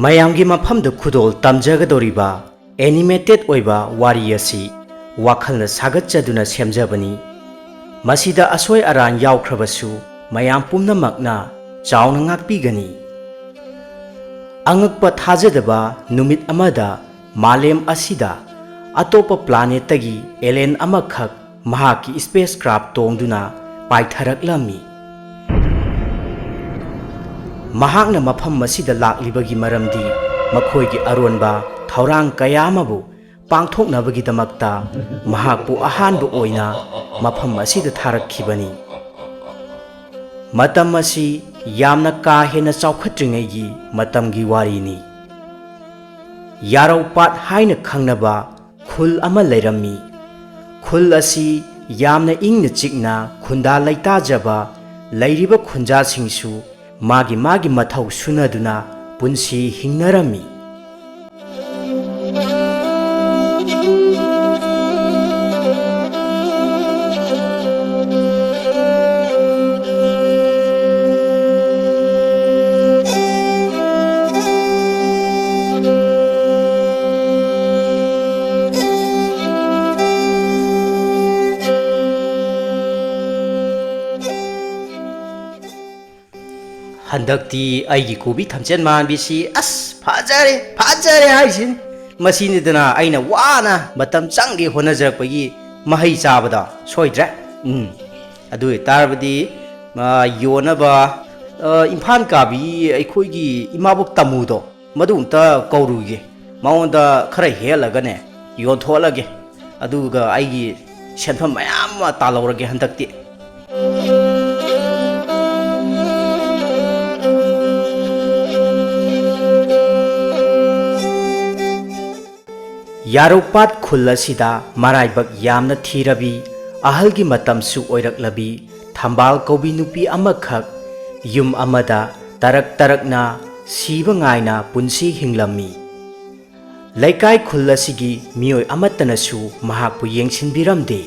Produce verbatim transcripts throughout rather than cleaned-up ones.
ꯃꯌꯥꯝꯒꯤ ꯃꯐꯝꯗ ꯈꯨꯗꯣꯜ ꯇꯝꯖꯒꯗꯧꯔꯤꯕ ꯑꯦꯅꯤꯃꯦꯇꯦꯗ ꯑꯣꯏꯕ ꯋꯥꯔꯤ ꯑꯁꯤ ꯋꯥꯈꯜꯅ ꯁꯥꯒꯠꯆꯗꯨꯅ ꯁꯦꯝꯖꯕꯅꯤ꯫ ꯃꯁꯤꯗ ꯑꯁꯣꯏ ꯑꯔꯥꯟ ꯌꯥꯎꯈ꯭ꯔꯕꯁꯨ ꯃꯌꯥꯝ ꯄꯨꯝꯅꯃꯛꯅ ꯆꯥꯎꯅ ꯉꯥꯛꯄꯤꯒꯅꯤ꯫ ꯑꯉꯛꯄ ꯊꯥꯖꯗꯕ ꯅꯨꯃꯤꯠ ꯑꯃꯗ ꯃꯥꯂꯦꯝ ꯑꯁꯤꯗ ꯑꯇꯣꯞꯄ ꯄ꯭ꯂꯥꯅꯦꯠꯇꯒꯤ ꯑꯦꯂꯦꯟ ꯑꯃꯈꯛ ꯃꯍꯥꯛꯀꯤ ꯁ꯭ꯄꯦꯁ ꯀ꯭ꯔꯥꯐ ꯇꯣꯡꯗꯨꯅ ꯄꯥꯏꯊꯔꯛꯂꯝꯃꯤ꯫ ꯃꯍꯥꯛꯅ ꯃꯐꯝ ꯑꯁꯤꯗ ꯂꯥꯛꯂꯤꯕꯒꯤ ꯃꯔꯝꯗꯤ ꯃꯈꯣꯏꯒꯤ ꯑꯔꯣꯟꯕ ꯊꯧꯔꯥꯡ ꯀꯌꯥ ꯑꯃꯕꯨ ꯄꯥꯡꯊꯣꯛꯅꯕꯒꯤꯗꯃꯛꯇ ꯃꯍꯥꯛꯄꯨ ꯑꯍꯥꯟꯕ ꯑꯣꯏꯅ ꯃꯐꯝ ꯑꯁꯤꯗ ꯊꯥꯔꯛꯈꯤꯕꯅꯤ꯫ ꯃꯇꯝ ꯑꯁꯤ ꯌꯥꯝꯅ ꯀꯥ ꯍꯦꯟꯅ ꯆꯥꯎꯈꯠꯇ꯭ꯔꯤꯉꯩꯒꯤ ꯃꯇꯝꯒꯤ ꯋꯥꯔꯤꯅꯤ꯫ ꯌꯥꯔꯧ ꯄꯥꯠ ꯍꯥꯏꯅ ꯈꯪꯅꯕ ꯈꯨꯜ ꯑꯃ ꯂꯩꯔꯝꯃꯤ꯫ ꯈꯨꯜ ꯑꯁꯤ ꯌꯥꯝꯅ ꯏꯪꯅ ꯆꯤꯛꯅ ꯈꯨꯟꯗꯥ ꯂꯩꯇꯥꯖꯕ ꯂꯩꯔꯤꯕ ꯈꯨꯟꯖꯥꯁꯤꯡꯁꯨ ꯃꯥꯒꯤ ꯃꯥꯒꯤ ꯃꯊꯧ ꯁꯨꯅꯗꯨꯅ ꯄꯨꯟꯁꯤ ꯍꯤꯡꯅꯔꯝꯃꯤ꯫ ꯍꯟꯗꯛꯇꯤ ꯑꯩꯒꯤ ꯀꯣꯕꯤ ꯊꯝꯆꯦꯠ ꯃꯥꯟꯕꯤꯁꯤ ꯑꯁ ꯐꯖꯔꯦ, ꯐꯖꯔꯦ ꯍꯥꯏꯁꯤꯅꯤ꯫ ꯃꯁꯤꯅꯤꯗꯅ ꯑꯩꯅ ꯋꯥꯅ ꯃꯇꯝ ꯆꯪꯒꯦ ꯍꯣꯠꯅꯖꯔꯛꯄꯒꯤ ꯃꯍꯩ ꯆꯥꯕꯗ ꯁꯣꯏꯗ꯭ꯔꯦ꯫ ꯎꯝ, ꯑꯗꯨ ꯑꯣꯏꯇꯥꯔꯕꯗꯤ, ꯑ, ꯌꯣꯟꯅꯕ, ꯑ, ꯏꯝꯐꯥꯜ ꯀꯥꯕꯤ ꯑꯩꯈꯣꯏꯒꯤ ꯏꯃꯥꯕꯣꯛ ꯇꯥꯃꯨꯗꯣ, ꯃꯗꯨ ꯑꯝꯇ ꯀꯧꯔꯨꯒꯦ꯫ ꯃꯉꯣꯟꯗ ꯈꯔ ꯍꯦꯜꯂꯒꯅꯦ, ꯌꯣꯟꯊꯣꯛꯍꯜꯂꯒꯦ꯫ ꯑꯗꯨꯒ ꯑꯩꯒꯤ ꯁꯦꯟꯐꯝ ꯃꯌꯥꯝ ꯑꯃ ꯇꯥꯜꯍꯧꯔꯒꯦ ꯍꯟꯗꯛꯇꯤ꯫ ꯌꯥꯔꯧꯄꯥꯠ ꯈꯨꯜ ꯑꯁꯤꯗ ꯃꯔꯥꯏꯕꯛ ꯌꯥꯝꯅ ꯊꯤꯔꯕꯤ, ꯑꯍꯜꯒꯤ ꯃꯇꯝꯁꯨ ꯑꯣꯏꯔꯛꯂꯕꯤ ꯊꯝꯕꯥꯜ ꯀꯧꯕꯤ ꯅꯨꯄꯤ ꯑꯃꯈꯛ ꯌꯨꯝ ꯑꯃꯗ ꯇꯔꯛ ꯇꯔꯛꯅ ꯁꯤꯕ ꯉꯥꯏꯅ ꯄꯨꯟꯁꯤ ꯍꯤꯡꯂꯝꯃꯤ꯫ ꯂꯩꯀꯥꯏ ꯈꯨꯜ ꯑꯁꯤꯒꯤ ꯃꯤꯑꯣꯏ ꯑꯃꯠꯇꯅꯁꯨ ꯃꯍꯥꯛꯄꯨ ꯌꯦꯡꯁꯤꯟꯕꯤꯔꯝꯗꯦ꯫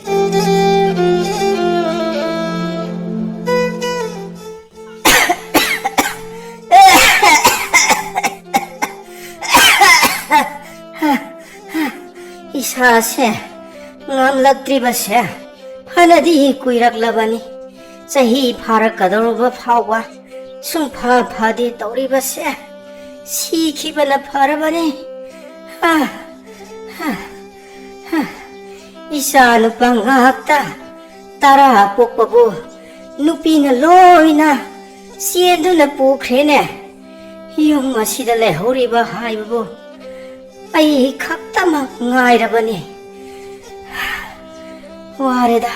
ꯏꯁꯥꯁꯦ ꯉꯝꯂꯛꯇ꯭ꯔꯤꯕꯁꯦ ꯐꯅꯗꯤ ꯀꯨꯏꯔꯛꯂꯕꯅꯤ꯫ ꯆꯍꯤ ꯐꯥꯔꯛꯀꯗꯧꯔꯕ ꯐꯥꯎꯕ ꯁꯨꯡꯐ ꯐꯗꯦ ꯇꯧꯔꯤꯕꯁꯦ꯫ ꯁꯤꯈꯤꯕꯅ ꯐꯔꯕꯅꯤ꯫ ꯍꯥ, ꯍꯥ, ꯍꯥ꯫ ꯏꯆꯥ ꯅꯨꯄꯥ ꯉꯥꯛꯇ ꯇꯔꯥ ꯄꯣꯛꯄꯕꯨ ꯅꯨꯄꯤꯅ ꯂꯣꯏꯅ ꯆꯦꯟꯗꯨꯅ ꯄꯨꯈ꯭ꯔꯦꯅꯦ꯫ ꯌꯨꯝ ꯑꯁꯤꯗ ꯂꯩꯍꯧꯔꯤꯕ ꯍꯥꯏꯕꯕꯨ ꯑꯩ ꯈꯛꯇꯃꯛ ꯉꯥꯏꯔꯕꯅꯤ꯫ ꯋꯥꯔꯦꯗ꯫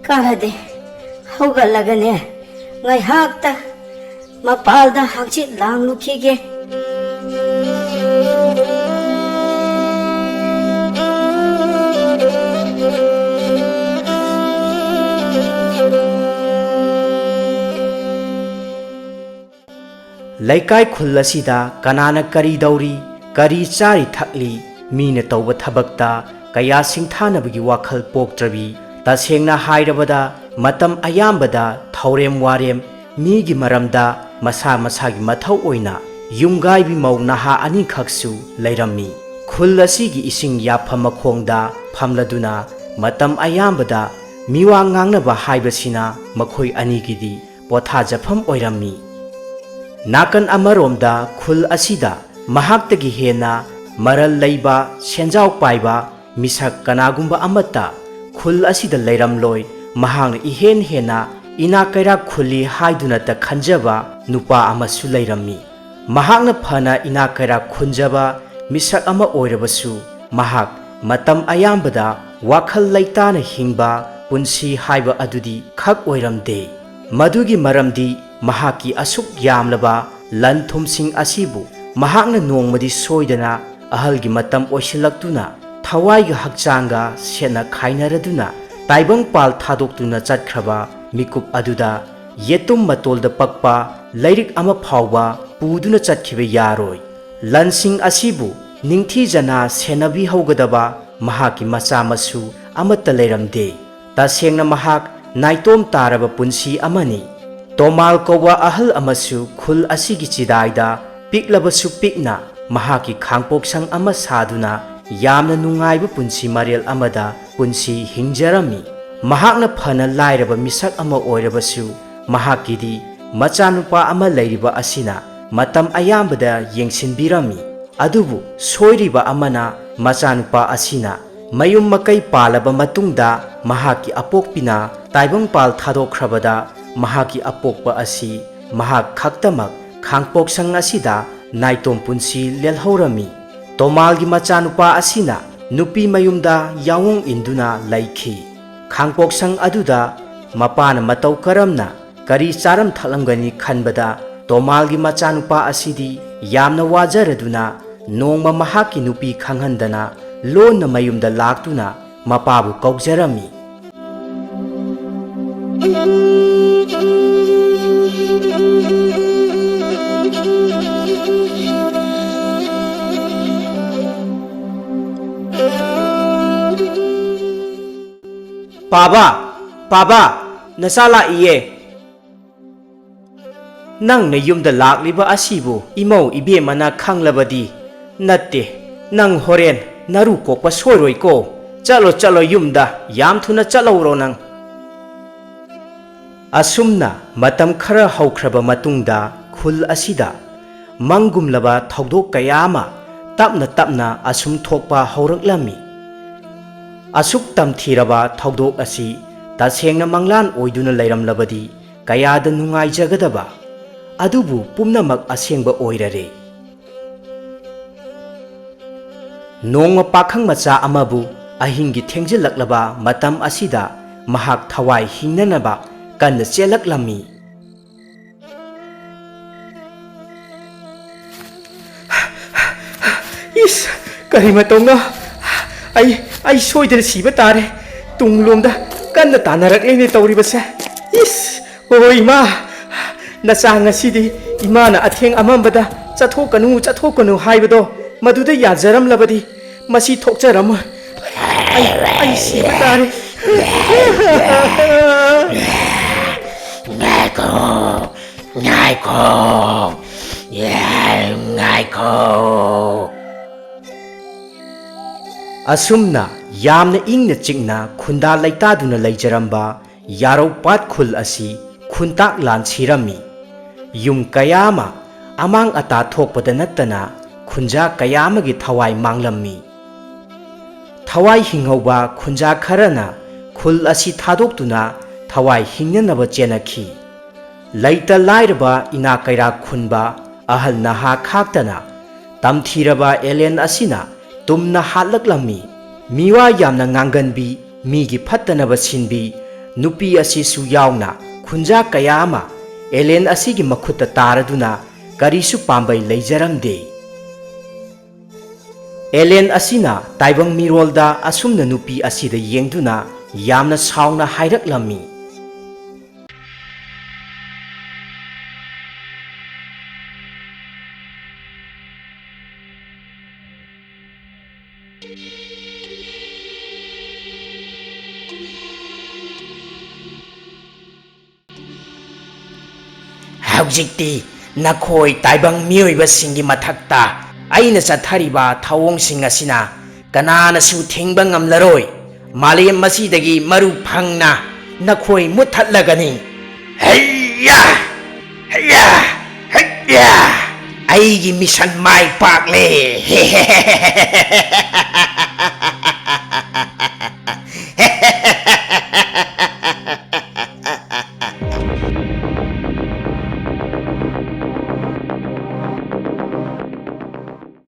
ꯀꯥꯟꯅꯗꯦ꯫ ꯍꯧꯒꯠꯂꯒꯅꯦ, ꯉꯥꯏꯍꯥꯛꯇ ꯃꯄꯥꯜꯗ ꯍꯪꯆꯤꯠ ꯂꯥꯡꯂꯨꯈꯤꯒꯦ꯫ ꯂꯩꯀꯥꯏ ꯈꯨꯜ ꯑꯁꯤꯗ ꯀꯅꯥꯅ ꯀꯔꯤ ꯇꯧꯔꯤ, ꯀꯔꯤ ꯆꯥꯔꯤ ꯊꯛꯂꯤ, ꯃꯤꯅ ꯇꯧꯕ ꯊꯕꯛꯇ ꯀꯌꯥ ꯁꯤꯡꯊꯥꯅꯕꯒꯤ ꯋꯥꯈꯜ ꯄꯣꯛꯇ꯭ꯔꯕꯤ, ꯇꯁꯦꯡꯅ ꯍꯥꯏꯔꯕꯗ ꯃꯇꯝ ꯑꯌꯥꯝꯕꯗ ꯊꯧꯔꯦꯝ ꯋꯥꯔꯦꯝ, ꯃꯤꯒꯤ ꯃꯔꯝꯗ ꯃꯁꯥ ꯃꯁꯥꯒꯤ ꯃꯊꯧ ꯑꯣꯏꯅ ꯌꯨꯝꯒꯥꯏꯕꯤ ꯃꯧ ꯅꯍꯥ ꯑꯅꯤꯈꯛꯁꯨ ꯂꯩꯔꯝꯃꯤ꯫ ꯈꯨꯜ ꯑꯁꯤꯒꯤ ꯏꯁꯤꯡ ꯌꯥꯐꯝ ꯃꯈꯣꯡꯗ ꯐꯝꯂꯗꯨꯅ ꯃꯇꯝ ꯑꯌꯥꯝꯕꯗ ꯃꯤꯋꯥ ꯉꯥꯡꯅꯕ ꯍꯥꯏꯕꯁꯤꯅ ꯃꯈꯣꯏ ꯑꯅꯤꯒꯤꯗꯤ ꯄꯣꯊꯥꯖꯐꯝ ꯑꯣꯏꯔꯝꯃꯤ꯫ ꯅꯥꯀꯟ ꯑꯃꯔꯣꯝꯗ ꯈꯨꯜ ꯑꯁꯤꯗ ꯃꯍꯥꯛꯇꯒꯤ ꯍꯦꯟꯅ ꯃꯔꯜ ꯂꯩꯕ, ꯁꯦꯟꯖꯥꯎ ꯄꯥꯏꯕ ꯃꯤꯁꯛ ꯀꯅꯥꯒꯨꯝꯕ ꯑꯃꯠꯇ ꯈꯨꯜ ꯑꯁꯤꯗ ꯂꯩꯔꯝꯂꯣꯏ꯫ ꯃꯍꯥꯛꯅ ꯏꯍꯦꯟ ꯍꯦꯟꯅ ꯏꯅꯥꯛ ꯀꯩꯔꯥꯛ ꯈꯨꯜꯂꯤ ꯍꯥꯏꯗꯨꯅꯇ ꯈꯟꯖꯕ ꯅꯨꯄꯥ ꯑꯃꯁꯨ ꯂꯩꯔꯝꯃꯤ꯫ ꯃꯍꯥꯛꯅ ꯐꯅ ꯏꯅꯥꯛ ꯀꯩꯔꯥꯛ ꯈꯨꯟꯖꯕ ꯃꯤꯁꯛ ꯑꯃ ꯑꯣꯏꯔꯕꯁꯨ, ꯃꯍꯥꯛ ꯃꯇꯝ ꯑꯌꯥꯝꯕꯗ ꯋꯥꯈꯜ ꯂꯩꯇꯥꯅ ꯍꯤꯡꯕ ꯄꯨꯟꯁꯤ ꯍꯥꯏꯕ ꯑꯗꯨꯗꯤ ꯈꯛ ꯑꯣꯏꯔꯝꯗꯦ꯫ ꯃꯗꯨꯒꯤ ꯃꯔꯝꯗꯤ ꯃꯍꯥꯛꯀꯤ ꯑꯁꯨꯛ ꯌꯥꯝꯂꯕ ꯂꯟ ꯊꯨꯝꯁꯤꯡ ꯑꯁꯤꯕꯨ ꯃꯍꯥꯛꯅ ꯅꯣꯡꯃꯗꯤ ꯁꯣꯏꯗꯅ ꯑꯍꯜꯒꯤ ꯃꯇꯝ ꯑꯣꯏꯁꯤꯜꯂꯛꯇꯨꯅ ꯊꯋꯥꯏꯒ ꯍꯛꯆꯥꯡꯒ ꯁꯦꯠꯅ ꯈꯥꯏꯅꯔꯗꯨꯅ ꯇꯥꯏꯕꯪꯄꯥꯜ ꯊꯥꯗꯣꯛꯇꯨꯅ ꯆꯠꯈ꯭ꯔꯕ ꯃꯤꯀꯨꯞ ꯑꯗꯨꯗ ꯌꯦꯇꯨꯝ ꯃꯇꯣꯜꯗ ꯄꯛꯄ ꯂꯥꯏꯔꯤꯛ ꯑꯃ ꯐꯥꯎꯕ ꯄꯨꯗꯨꯅ ꯆꯠꯈꯤꯕ ꯌꯥꯔꯣꯏ꯫ ꯂꯟꯁꯤꯡ ꯑꯁꯤꯕꯨ ꯅꯤꯡꯊꯤꯖꯅ ꯁꯦꯟꯅꯕꯤꯍꯧꯒꯗꯕ ꯃꯍꯥꯛꯀꯤ ꯃꯆꯥ ꯃꯁꯨ ꯑꯃꯠꯇ ꯂꯩꯔꯝꯗꯦ꯫ ꯇꯁꯦꯡꯅ ꯃꯍꯥꯛ ꯅꯥꯏꯇꯣꯝ ꯇꯥꯔꯕ ꯄꯨꯟꯁꯤ ꯑꯃꯅꯤ꯫ ꯇꯣꯃꯥꯜ ꯀꯧꯕ ꯑꯍꯜ ꯑꯃꯁꯨ ꯈꯨꯜ ꯑꯁꯤꯒꯤ ꯆꯤꯗꯥꯏꯗ ꯄꯤꯛꯂꯕꯁꯨ ꯄꯤꯛꯅ ꯃꯍꯥꯛꯀꯤ ꯈꯥꯡꯄꯣꯛꯁꯪ ꯑꯃ ꯁꯥꯗꯨꯅ ꯌꯥꯝꯅ ꯅꯨꯡꯉꯥꯏꯕ ꯄꯨꯟꯁꯤ ꯃꯔꯦꯜ ꯑꯃꯗ ꯄꯨꯟꯁꯤ ꯍꯤꯡꯖꯔꯝꯃꯤ꯫ ꯃꯍꯥꯛꯅ ꯐꯅ ꯂꯥꯏꯔꯕ ꯃꯤꯁꯛ ꯑꯃ ꯑꯣꯏꯔꯕꯁꯨ, ꯃꯍꯥꯛꯀꯤꯗꯤ ꯃꯆꯥꯅꯨꯄꯥ ꯑꯃ ꯂꯩꯔꯤꯕ ꯑꯁꯤꯅ ꯃꯇꯝ ꯑꯌꯥꯝꯕꯗ ꯌꯦꯡꯁꯤꯟꯕꯤꯔꯝꯃꯤ꯫ ꯑꯗꯨꯕꯨ ꯁꯣꯏꯔꯤꯕ ꯑꯃꯅ, ꯃꯆꯥꯅꯨꯄꯥ ꯑꯁꯤꯅ ꯃꯌꯨꯝ ꯃꯀꯩ ꯄꯥꯜꯂꯕ ꯃꯇꯨꯡꯗ ꯃꯍꯥꯛꯀꯤ ꯑꯄꯣꯛꯄꯤꯅ ꯇꯥꯏꯕꯪꯄꯥꯜ ꯊꯥꯗꯣꯛꯈ꯭ꯔꯕꯗ, ꯃꯍꯥꯛꯀꯤ ꯑꯄꯣꯛꯄ ꯑꯁꯤ ꯃꯍꯥꯛ ꯈꯛꯇꯃꯛ ꯈꯥꯡꯄꯣꯛꯁꯪ ꯑꯁꯤꯗ ꯅꯥꯏꯇꯣꯝ ꯄꯨꯟꯁꯤ ꯂꯦꯜꯍꯧꯔꯝꯃꯤ꯫ ꯇꯣꯃꯥꯜꯒꯤ ꯃꯆꯥꯅꯨꯄꯥ ꯑꯁꯤꯅ ꯅꯨꯄꯤ ꯃꯌꯨꯝꯗ ꯌꯥꯑꯣꯡ ꯏꯟꯗꯨꯅ ꯂꯩꯈꯤ꯫ ꯈꯥꯡꯄꯣꯛꯁꯪ ꯑꯗꯨꯗ ꯃꯄꯥꯅ ꯃꯇꯧ ꯀꯔꯝꯅ ꯀꯔꯤ ꯆꯥꯔꯝ ꯊꯛꯂꯝꯒꯅꯤ ꯈꯟꯕꯗ, ꯇꯣꯃꯥꯜꯒꯤ ꯃꯆꯥꯅꯨꯄꯥ ꯑꯁꯤꯗꯤ ꯌꯥꯝꯅ ꯋꯥꯖꯔꯗꯨꯅ ꯅꯣꯡꯃ ꯃꯍꯥꯛꯀꯤ ꯅꯨꯄꯤ ꯈꯪꯍꯟꯗꯅ ꯂꯣꯟꯅ ꯃꯌꯨꯝꯗ ꯂꯥꯛꯇꯨꯅ ꯃꯄꯥꯕꯨ ꯀꯧꯖꯔꯝꯃꯤ꯫ "ꯄꯥꯕ, ꯄꯥꯕ, ꯅꯆꯥ ꯂꯥꯛꯏꯌꯦ꯫ ꯅꯪꯅ ꯌꯨꯝꯗ ꯂꯥꯛꯂꯤꯕ ꯑꯁꯤꯕꯨ ꯏꯃꯧ ꯏꯕꯦꯝꯃꯅ ꯈꯪꯂꯕꯗꯤ, ꯅꯠꯇꯦ, ꯅꯪ ꯍꯣꯔꯦꯟ ꯅꯔꯨ ꯀꯣꯛꯄ ꯁꯣꯏꯔꯣꯏꯀꯣ꯫ ꯆꯠꯂꯣ, ꯆꯠꯂꯣ, ꯌꯨꯝꯗ ꯌꯥꯝ ꯊꯨꯅ ꯆꯠꯍꯧꯔꯣ ꯅꯪ꯫" ꯑꯁꯨꯝꯅ ꯃꯇꯝ ꯈꯔ ꯍꯧꯈ꯭ꯔꯕ ꯃꯇꯨꯡꯗ ꯈꯨꯜ ꯑꯁꯤꯗ ꯃꯪꯒꯨꯝꯂꯕ ꯊꯧꯗꯣꯛ ꯀꯌꯥ ꯑꯃ ꯇꯞꯅ ꯇꯞꯅ ꯑꯁꯨꯝ ꯊꯣꯛꯄ ꯍꯧꯔꯛꯂꯝꯃꯤ꯫ ꯑꯁꯨꯛ ꯇꯝꯊꯤꯔꯕ ꯊꯧꯗꯣꯛ ꯑꯁꯤ ꯇꯁꯦꯡꯅ ꯃꯪꯂꯥꯟ ꯑꯣꯏꯗꯨꯅ ꯂꯩꯔꯝꯂꯕꯗꯤ ꯀꯌꯥꯗ ꯅꯨꯡꯉꯥꯏꯖꯒꯗꯕ꯫ ꯑꯗꯨꯕꯨ ꯄꯨꯝꯅꯃꯛ ꯑꯁꯦꯡꯕ ꯑꯣꯏꯔꯔꯦ꯫ ꯅꯣꯡꯃ ꯄꯥꯈꯪ ꯃꯆꯥ ꯑꯃꯕꯨ ꯑꯍꯤꯡꯒꯤ ꯊꯦꯡꯖꯤꯜꯂꯛꯂꯕ ꯃꯇꯝ ꯑꯁꯤꯗ ꯃꯍꯥꯛ ꯊꯋꯥꯏ ꯍꯤꯡꯅꯅꯕ ꯀꯟꯅ ꯆꯦꯜꯂꯛꯂꯝꯃꯤ꯫ "ꯏꯁ, ꯀꯔꯤ ꯃꯇꯧꯅꯣ? ꯑꯩ, ꯑꯩ ꯁꯣꯏꯗꯅ ꯁꯤꯕ ꯇꯥꯔꯦ꯫ ꯇꯨꯡꯂꯣꯝꯗ ꯀꯟꯅ ꯇꯥꯟꯅꯔꯛꯂꯦꯅꯦ ꯇꯧꯔꯤꯕꯁꯦ꯫ ꯏꯁ, ꯑꯣ ꯏꯃꯥ, ꯅꯆꯥ ꯉꯁꯤꯗꯤ ꯏꯃꯥꯅ ꯑꯊꯦꯡ ꯑꯃꯝꯕꯗ ꯆꯠꯊꯣꯛꯀꯅꯨ, ꯆꯠꯊꯣꯛꯀꯅꯨ ꯍꯥꯏꯕꯗꯣ ꯃꯗꯨꯗ ꯌꯥꯖꯔꯝꯂꯕꯗꯤ ꯃꯁꯤ ꯊꯣꯛꯆꯔꯝꯃꯣꯏ꯫ ꯑꯩ, ꯑꯩ ꯁꯤꯕ ꯇꯥꯔꯦ꯫" "ꯉꯥꯏꯈꯣ, ꯉꯥꯏꯈꯣ, ꯉꯥꯏꯈꯣ꯫ ꯈꯧ꯫ ꯑꯁꯨꯝꯅ ꯌꯥꯝꯅ ꯏꯪꯅ ꯆꯤꯛꯅ ꯈꯨꯟꯗꯥ ꯂꯩꯇꯥꯗꯨꯅ ꯂꯩꯖꯔꯝꯕ ꯌꯥꯔꯧꯄꯥꯠ ꯈꯨꯜ ꯑꯁꯤ ꯈꯨꯟꯇꯥꯛ ꯂꯥꯟ ꯁꯤꯔꯝꯃꯤ꯫ ꯌꯨꯝ ꯀꯌꯥ ꯑꯃ ꯑꯃꯥꯡ ꯑꯇꯥ ꯊꯣꯛꯄꯗ ꯅꯠꯇꯅ ꯈꯨꯟꯖꯥ ꯀꯌꯥ ꯑꯃꯒꯤ ꯊꯋꯥꯏ ꯃꯥꯡꯂꯝꯃꯤ꯫ ꯊꯋꯥꯏ ꯍꯤꯡꯍꯧꯕ ꯈꯨꯟꯖꯥ ꯈꯔꯅ ꯈꯨꯜ ꯑꯁꯤ ꯊꯥꯗꯣꯛꯇꯨꯅ ꯊꯋꯥꯏ ꯍꯤꯡꯅꯅꯕ ꯆꯦꯟꯅꯈꯤ꯫ ꯂꯩꯇ ꯂꯥꯏꯔꯕ ꯏꯅꯥꯛ ꯀꯩꯔꯥꯛ ꯈꯨꯟꯕ ꯑꯍꯜ ꯅꯍꯥ ꯈꯥꯛꯇꯅ ꯇꯝꯊꯤꯔꯕ ꯑꯦꯂꯦꯟ ꯑꯁꯤꯅ ꯇꯨꯝꯅ ꯍꯥꯠꯂꯛꯂꯝꯃꯤ꯫ ꯃꯤꯋꯥ ꯌꯥꯝꯅ ꯉꯥꯡꯒꯟꯕꯤ, ꯃꯤꯒꯤ ꯐꯠꯇꯅꯕ ꯁꯤꯟꯕꯤ ꯅꯨꯄꯤ ꯑꯁꯤꯁꯨ ꯌꯥꯎꯅ ꯈꯨꯟꯖꯥ ꯀꯌꯥ ꯑꯃ ꯑꯦꯂꯦꯟ ꯑꯁꯤꯒꯤ ꯃꯈꯨꯠꯇ ꯇꯥꯔꯗꯨꯅ ꯀꯔꯤꯁꯨ ꯄꯥꯝꯕꯩ ꯂꯩꯖꯔꯝꯗꯦ꯫ ꯑꯦꯂꯦꯟ ꯑꯁꯤꯅ ꯇꯥꯏꯕꯪ ꯃꯤꯔꯣꯜꯗ ꯑꯁꯨꯝꯅ ꯅꯨꯄꯤ ꯑꯁꯤꯗ ꯌꯦꯡꯗꯨꯅ ꯌꯥꯝꯅ ꯁꯥꯎꯅ ꯍꯥꯏꯔꯛꯂꯝꯃꯤ꯫ ꯍꯧꯖꯤꯛꯇꯤ ꯅꯈꯣꯏ ꯇꯥꯏꯕꯪ ꯃꯤꯑꯣꯏꯕꯁꯤꯡꯒꯤ ꯃꯊꯛꯇ ꯑꯩꯅ ꯆꯠꯊꯔꯤꯕ ꯊꯧꯑꯣꯡꯁꯤꯡ ꯑꯁꯤꯅ ꯀꯅꯥꯅꯁꯨ ꯊꯤꯡꯕ ꯉꯝꯂꯔꯣꯏ꯫ ꯃꯥꯂꯦꯝ ꯑꯁꯤꯗꯒꯤ ꯃꯔꯨ ꯐꯪꯅ ꯅꯈꯣꯏ ꯃꯨꯠꯊꯠꯂꯒꯅꯤ꯫ ꯍꯩꯌꯥ! ꯍꯩꯌꯥ! ꯍꯩꯌꯥ! ꯑꯩꯒꯤ ꯃꯤꯁꯟ ꯃꯥꯏ ꯄꯥꯛꯂꯦ꯫